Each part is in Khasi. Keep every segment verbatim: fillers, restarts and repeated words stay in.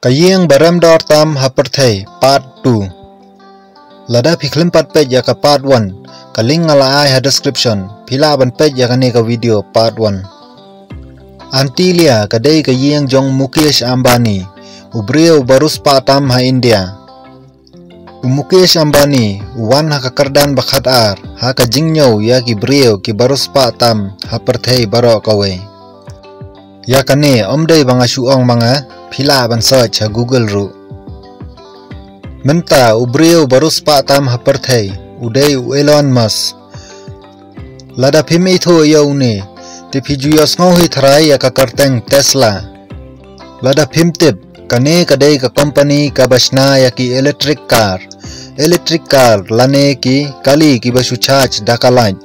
Ka ïing ba rem dor tam ha pyrthei, part two. Lada phi khlem pat peit ïa ka part one, ka link nga la ai ha description, phi lah ban peit ïa kane ka video part one. Antilia ka dei ka ïing jong Mukesh Ambani, u briew ba riewspah tam ha India. U Mukesh Ambani u wan ha ka kyrdan ba khatar ha ka jingñiew ïa ki briew ki ba riewspah tam ha pyrthei baroh kawei. Ïa kane ym dei ba nga shu ong ma nga, phi lah ban search ha Google ruh. Mynta u briew ba riewspah tam ha pyrthei u dei u Elon Musk. Lada phim ithuh ïa une, te phi ju ïohsngew hi tharai ïa ka kyrteng Tesla. Lada phim tip, kane ka dei ka company kaba shna ïa ki electric car. Electric car lane ki kali kiba shu charge da ka light.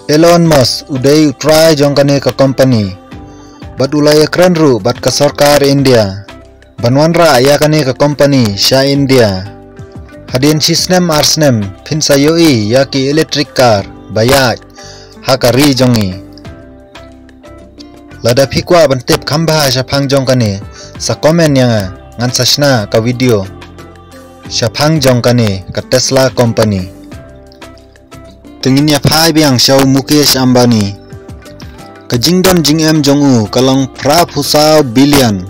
Elon Musk u dei u trai jong kane ka company. Bad u la ïakren ruh bad ka sorkar India ban wanrah ïa kane ka company sha India. Hadien shi snem ar snem phin sa ïohi ïa ki electric car ba ïaid ha ka ri jong ngi. Lada phi kwah ban tip kham bha shaphang jong kane, sa comment ïa nga, ngan sa shna ka video shaphang jong kane ka Tesla company. Te ngin ïa phai biang sha u Mukesh Ambani. Ka jingdon jingem jong u ka long phra phew saw billion.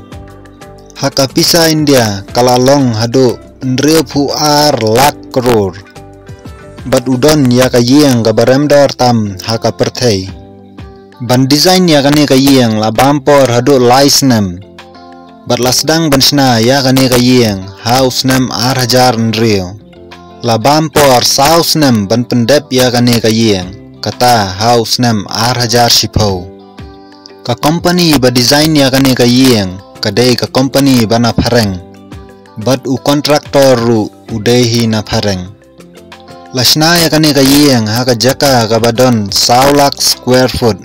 Ha ka pisa India ka la long haduh hynriew phew ar lak klur. Bad u don ïa ka ïing kaba rem dor tam ha ka pyrthei. Ban design ïa kane ka ïing la bam por haduh lai snem. Bad la sdang ban shna ïa kane ka ïing ha u snem ar hajar hynriew. La bam por saw snem ban pyndep ïa kane ka ïing, kata ha u snem ar hajar shiphew. Ka company ba design ïa kane ka ïing ka dei ka company ba na phareng. Bad u contractor ruh u dei hi na phareng. La shna ïa kane ka ïing ha ka jaka kaba don saw lak square foot.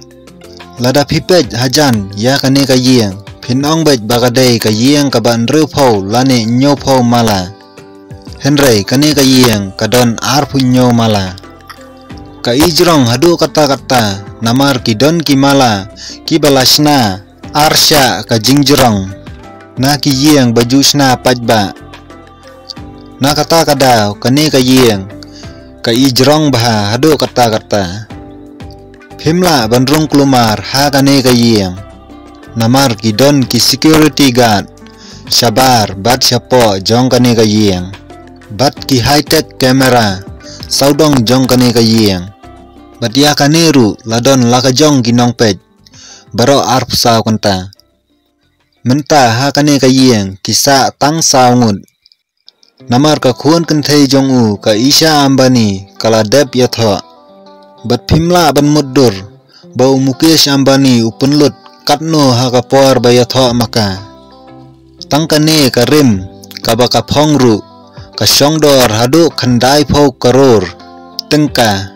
Lada phi peit hajan ïa kane ka ïing, phin ong beit ba ka dei ka ïing kaba hynriewphew lane hynñiewphew mala. Hynrei kane ka ïing ka don arphew hynñiew mala. Ka ijrong haduh katta katta, namar ki don ki mala kiba la shna ar shah ka jingjrong na ki ïing ba ju shna paidbah. Na kata ka daw kane ka ïing ka ijrong bha haduh katta katta. Phim lah ban rung kulmar ha kane ka ïing. Namar ki don ki security guard shabar bad shapoh jong kane ka ïing. Bad ki high tech camera sawdong jong kane ka ïing. Bad ïa kane ruh la don la ka jong ki nongpeit baroh arphew saw kynta. Mynta ha kane ka ïing ki sah tang saw ngut. Namar ka khun kynthei jong u ka Isha Ambani ka la dep ïathoh. Bad phim lah ban mutdur ba u Mukesh Ambani u pynlut katno ha ka por ba ïathoh ma ka. Tang kane ka rim kaba ka phong ruh ka shong dor haduh khyndaiphew klur tyngka.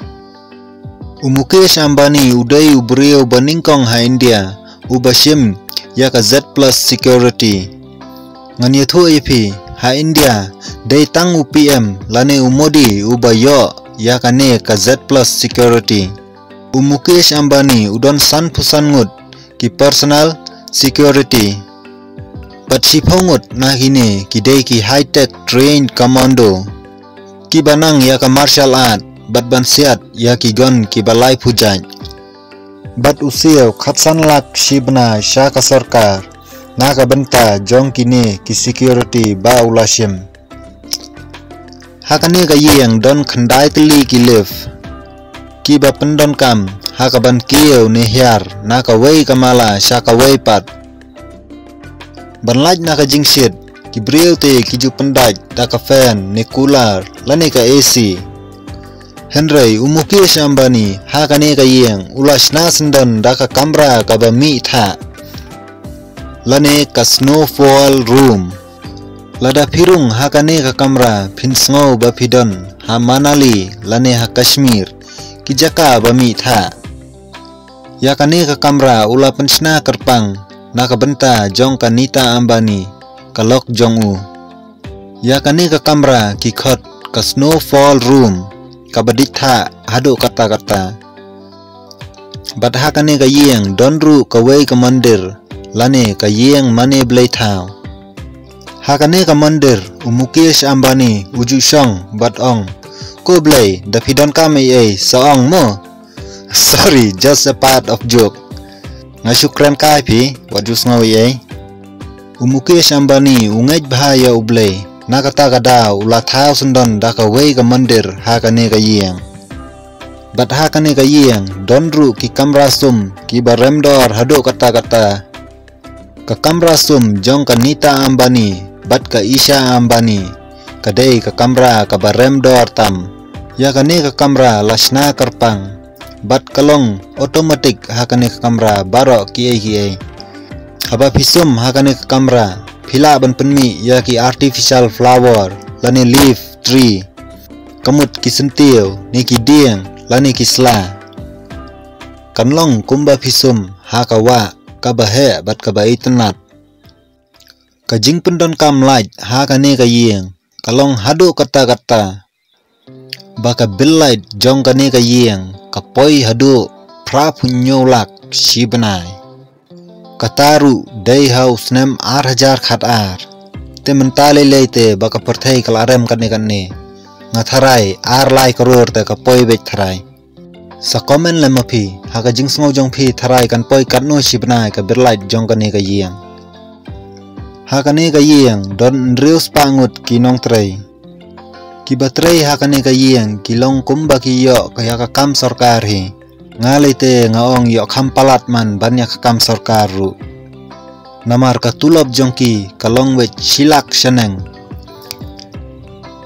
U Mukesh Ambani u dei u briew ba nyngkong ha India uba shim ïa ka Z plus security. Ngan ïathuh ïa phi, ha India dei tang u P M lane u Modi uba ïoh ïa kane ka Z plus security. U Mukesh Ambani u don sanphew san ngut ki personal security. Bad shiphew ngut na kine ki dei ki high tech trained commando kiba nang ïa ka martial art bad ban siat ïa ki gun kiba laiphew jait. Bad u siew khatsan lak shi bnai sha ka sorkar na ka bynta jong kine ki security ba u la shim. Ha kane ka ïing don khyndai tylli ki lift kiba pyndonkam ha ka ban kiew ne hiar na kawei ka mala sha kawei pat. Ban lait na ka jingshit, ki briew te ki ju pyndait da ka fan ne cooler lane ka A C. Hynrei u Mukesh Ambani ha kane ka ïing u la shna syndon da ka kamra kaba mih thah lane ka snowfall room. Lada phi rung ha kane ka kamra phin sngew ba phi don ha Manali lane ha Kashmir, ki jaka ba mih thah. Ïa kane ka kamra u la pynshna kyrpang na ka bynta jong ka Nita Ambani, ka lok jong u. Ïa kane ka kamra ki khot ka snowfall room, kaba dih thah haduh katta katta. Bad ha kane ka ïing don ruh kawei ka mandir lane ka ïing mane blei thaw. Ha kane ka mandir, u Mukesh Ambani u ju shong bad ong, "Ko Blei, da phi donkam ei ei, sa ong mo." Sorry, just a part of joke. Nga shu kren kai phi, wat ju sngew ei ei. U Mukesh Ambani u ngeit bha ïa U Blei. Na kata ka daw u la thaw syndon da kawei ka mandir ha kane ka ïing. Bad ha kane ka ïing don ruh ki kamra sum kiba rem dor haduh katta katta. Ka kamra sum jong ka Nita Ambani bad ka Isha Ambani ka dei ka kamra kaba rem dor tam. Ïa kane ka kamra la shna kyrpang bad ka long automatic ha kane ka kamra baroh kiei kiei. Haba phi sum ha kane ka kamra phi lah ban pynmih ïa ki artificial flower lane leaf tree, ka mut ki syntiew ne ki dieng lane ki sla. Kan long kumba phi sum ha ka wah kaba heh bad kaba itynnad. Ka jingpyndonkam light ha kane ka ïing ka long haduh katta katta ba ka bill light jong kane ka ïing ka poi haduh phra phew hynñiew lak shi bnai. Kata ruh dei ha u snem ar hajar khat ar. Te mynta lei lei te ba ka pyrthei ka la rem katne katne, nga tharai ar lai klur te ka poi beit tharai. Sa comment lem ma phi, ha ka jingsngew jong phi tharai kan poi katno shi bnai ka bill light jong kane ka ïing. Ha kane ka ïing don hynriew spah ngut ki nongtrei. Kiba trei ha kane ka ïing ki long kumba ki ïoh ka ïa ka kam sorkar hi. Nga lei te nga ong ïoh kham palat man ban ïa ka kam sorkar ruh. Namar ka tulop jong ki ka long weit shi lak shaneng.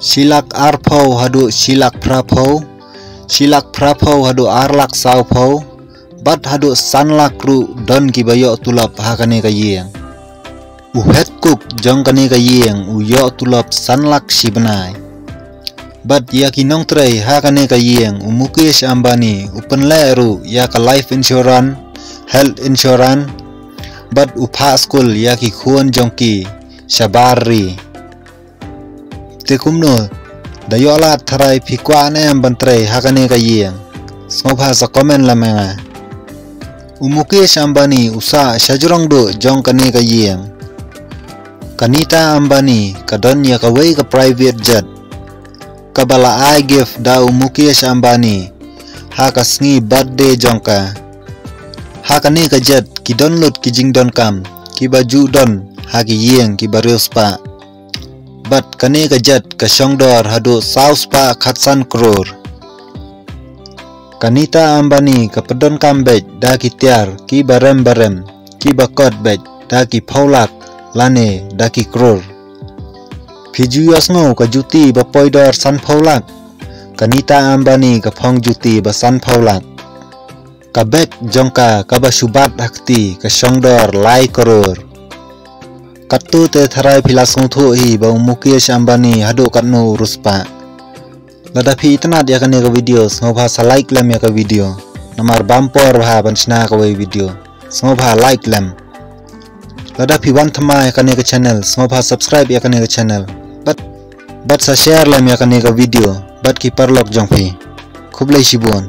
Shi lak arphew haduh shi lak phraphew, shi lak phraphew haduh ar lak sawphew, bad haduh san lak ruh don kiba ïoh tulop ha kane ka ïing. U head cook jong kane ka ïing u ïoh tulop san lak shi bnai. Bad ïa ki nongtrei ha kane ka ïing u Mukesh Ambani u pynleh ruh ïa ka life insurance, health insurance, bad u phah skul ïa ki khun jong ki shabar ri. Te kumno, da ïoh lad tharai phi kwah ne em ban trei ha kane ka ïing? Sngewbha sa comment lem ïa nga. U Mukesh Ambani u sah shajrong duh jong kane ka ïing. Ka Nita Ambani ka don ïa kawei ka private jet kaba la ai gift da u Mukesh Ambani ha ka sngi birthday jong ka. Ha kane ka jet ki don lut ki jingdonkam kiba ju don ha ki ïing kiba riewspah. Bad kane ka jet ka shong dor haduh saw spah khatsan klur. Ka Nita Ambani ka pyndonkam beit da ki tiar kiba rem ba rem, kiba kot beit da ki phew lak lane da ki klur. Phi ju ïohsngew ka juti ba poi dor sanphew lak? Ka Nita Ambani ka phong juti ba sanphew lak. Ka bag jong ka kaba shu bat ha kti ka shong dor lai klur. Katto te tharai phi la sngewthuh hi ba u Mukesh Ambani haduh katno u riewspah. Lada phi itynnad ïa kane ka video sngewbha sa like lem ïa ka video. Namar bam por bha ban shna kawei video. Sngewbha like lem. Lada phi wan thymmai ïa kane ka channel sngewbha subscribe ïa kane ka channel. Bad, bad sa share lem ïa kane ka video bad ki paralok jong phi. Khublei shibun.